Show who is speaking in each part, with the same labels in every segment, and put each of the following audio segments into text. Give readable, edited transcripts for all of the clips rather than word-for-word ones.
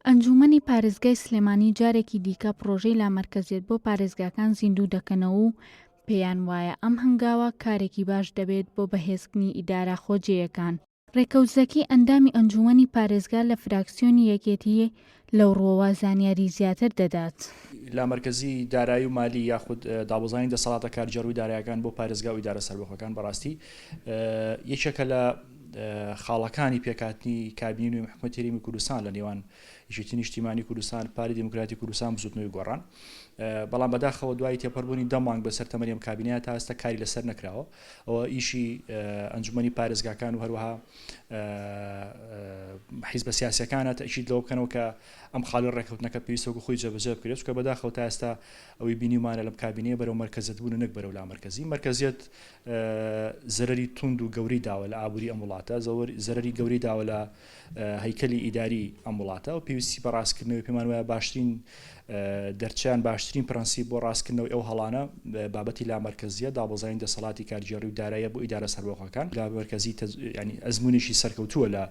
Speaker 1: ئەنجوومەنی پارێزگای سلێمانی جارێکی دیکە پڕۆژەی لامەرکەزیەت بۆ پارێزگاکان زیندوو دەکەنەوە و پێیان وایە ئەم هەنگاوە کارێکی باش دەبێت بۆ بەهێزکردنی ئیدارە خۆجێیەکان. ڕێکەوت زەکی ئەندامی ئەنجوومەنی پارێزگا لە فراکسیۆنی یەکێتی لەو ڕووەوە زانیاری زیاتر دەدات.
Speaker 2: لامەرکەزی دارایی و مالی یاخود دابەزانی دەسەڵاتە کارگێڕی و دارایەکان بۆ پارێزگا و ئیدارە سەربەخۆکان بەڕاستی یەکێکە لە خاڵەکانی پێکهاتنی کابینەی نوێی حکومەتی هەرێمی کوردستان لە نێوان یەکێتی نیشتیمانی کوردستان، پارتی دیموکراتی کوردستان، بزوتنەوەی گۆڕان. بەڵام بەداخەوە دوای تێپەڕبوونی دە مانگ بەسەر تەمەنی ئەم کابینەیە تا ئێستا کاری لەسەر نەکراوە. ئەوە ئیشی ئەنجومەنی پارێزگاکان و هەروەها حیزبە سیاسیەکانە تەئکید لەوە بکەنەوە کە ئەم خاڵی ڕێککەوتنەکە پێویستە وەکو خۆی جێبەجێ بکرێت، چونکە بەداخەوە تا ئێستا ئەوەی بینیومانە لەم کابینەیە بەرەو مەرکەزیەت بوون و نەک بەرەو لامەرکەزی. مەرکەزیەت زەرەری توند و گەورەی داوە لە ئابووری ئەم وڵاتە، زەرەری گەورەی داوە لە هەیکەلی ئیداری ئەم وڵاتە و پێویستی بە ڕاستکردنەوەی پێمان وایە باشترین دەرچەیان باشترین پرەنسیپ بۆ ڕاستکردنەوەی ئەو هەڵانە بابەتی لامەرکەزیە دابەزانی دەسەڵاتی کارگێڕی و داراییە بۆ ئیدارە سەربەخۆکان لامەرکەزی ینی ئەزمونێکی سەرکەوتووە لە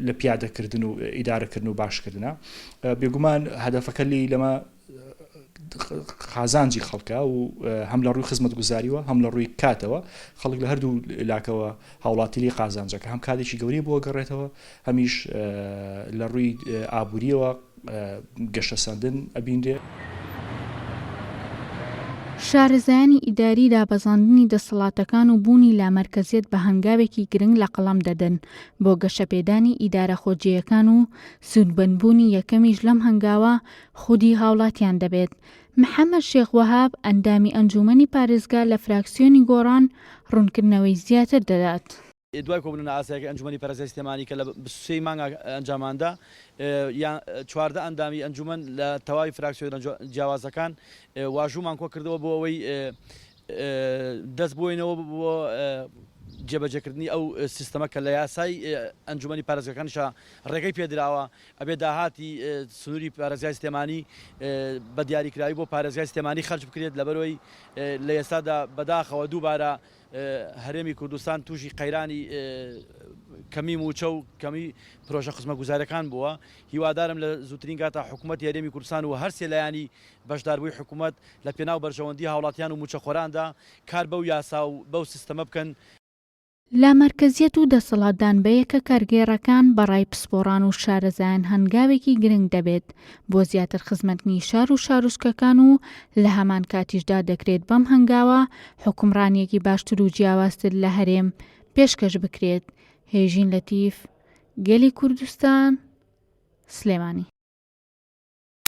Speaker 2: لە پیادەکردن و ئیدارەکردن و باشکردە بێگومان هەدەفەکە لی لەمە قازانجی خەڵکە و هەم لە ڕووی خزمەتگوزاریوە هەم لە ڕووی کاتەوە خەڵک لە هەردوو لاکەوە هاوڵاتی لی قازانجەکە هەم کاتێکی گەورەی بۆ گەڕێتەوە هەمیش لە ڕووی ئابووریەوە گەشەسەندن ئەبینرێ.
Speaker 1: شارەزایانی ئیداری دابەزاندنی دەسەڵاتەکان و بوونی لامەرکەزیەت بە هەنگاوێکی گرنگ لە قەڵەم دەدەن بۆ گەشەپێدانی ئیدارە خۆجێیەکان و سوودمەندبوونی یەکەمیش لەم هەنگاوە خودی هاوڵاتیان دەبێت. محەمەد شێخ وەهاب، ئەندامی ئەنجوومەنی پارێزگا لە فراکسیۆنی گۆڕان، ڕوونکردنەوەی زیاتر دەدات.
Speaker 3: دوای کۆبوونەوە نائاسایەکەی ئەنجوومەنی پارێزگای سلێمانی کە لە 23 ی مانگا ئەنجاماندا، 14 ئەندامی ئەنجوومەن لە تەواوی فراکسیۆنە جیاوازەکان واژوومان کۆکردەوە بۆ ئەوەی دەست بۆینەوە بۆ جێبەجێکردنی ئەو سیستەمە کە لە یاسای ئەنجوومەنی پارێزگاکانیشا ڕێگەی پێدراوە ئەبێ داهاتی سنووری پارێزگای سلێمانی بە دیاریکراوی بۆ پارێزگای سلێمانی خەرج بکرێت، لەبەرئەوەی لە ئێستادا بەداخەوە دووبارە هەرێمی کوردستان تووشی قەیرانی کەمی مووچە و کەمی پرۆژە خزمەتگوزارییەکان بووە، هیوادارم لە زووترین کاتا حکوومەتی هەرێمی کوردستان و هەرسێ لایەنی بەشداربووی حکوومەت لە پێناو بەرژەوەندی هاوڵاتیان و مووچەخۆراندا کار بەو یاسا و بەو سیستەمە بکەن.
Speaker 1: لامەرکەزیەت و دەسەڵاتدان بە یەکە کارگێڕەکان بە ڕای پسپۆڕان و شارەزایان هەنگاوێکی گرنگ دەبێت بۆ زیاتر خزمەتنی شار و شارۆچکەکان و لە هەمان کاتیشدا دەکرێت بەم هەنگاوە حوکمڕانیەکی باشتر و جیاوازتر لە هەرێم پێشکەش بکرێت. هێژین لەتیف، گەلی کوردستان، سلێمانی.